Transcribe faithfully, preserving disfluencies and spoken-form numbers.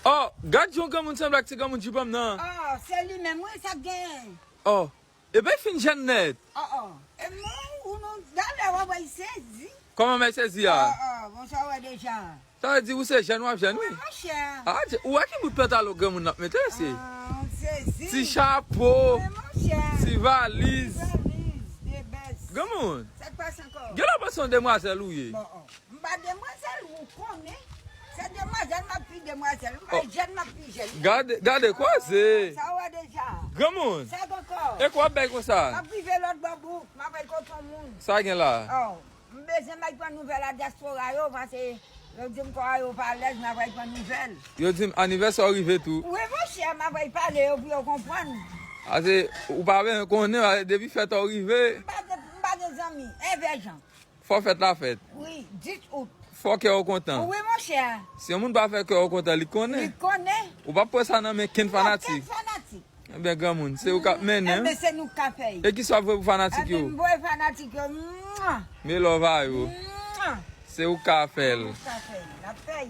Oh, gad yon granmoun sanble ak ti granmoun jipo m nan. Oh, se li menm, wi, sa k gen. Oh, epi fin jèn nèt. Oh, oh. E mwen, ou nou, gade, w ap wè, sezi. Kòman mè sezi a? Oh, oh, bon, sa w wè deja. Sa vle di ou se jèn w ap jèn, wi. Monchè. Ah, ou wè ki bout pantalon granmoun nan mete, se? Ah, sezi. Ti chapo. Wi, monchè. Ti valiz. Valiz, de bèz. Granmoun. Sa k pase ankò? Gen lè w panse yon demwazèl ou ye. Bon, oh. M pa demwazèl, ou konnen. Se demwazèl, m ap pi demwazèl. M pa jèn, m ap pi jèn. Gade, gade koze. Sa w wè deja. Granmoun. Sa k ankò? E kwa w ap bay konsa? M ap rive lòt bò bouk, m ap al kote yon moun. Sa gen la? Oh, m bezwen m al pran nouvèl a dyaspora yo, paske yo di m kò a yo pa alèz, m ap al pran nouvèl. Yo di m anivèsè w rive tou. Wi, monchè, m ap al pale yo pou yo konprann. Ase, ou pa bezwen konnen, ase, depi fèt ou rive, M pa gen, m pa gen zanmi. Envèjan. Fò fèt la fèt. Wi, dis out. Fò kè w kontan. Wi, monchè. Si yon moun pa fè kè w kontan, li konnen. Li konnen. Ou p ap pran sa nan men kenn fanatik. Kenn fanatik. Ebyen, granmoun, se ou k ap mennen. Ebyen, se nou k ka fè. E ki sa w voye pou fanatik yo? Ebyen, m voye fanatik yo. Mwa! Men love a yo. Mwa! Se ou k ka fè l. Sa fè, l ap fè.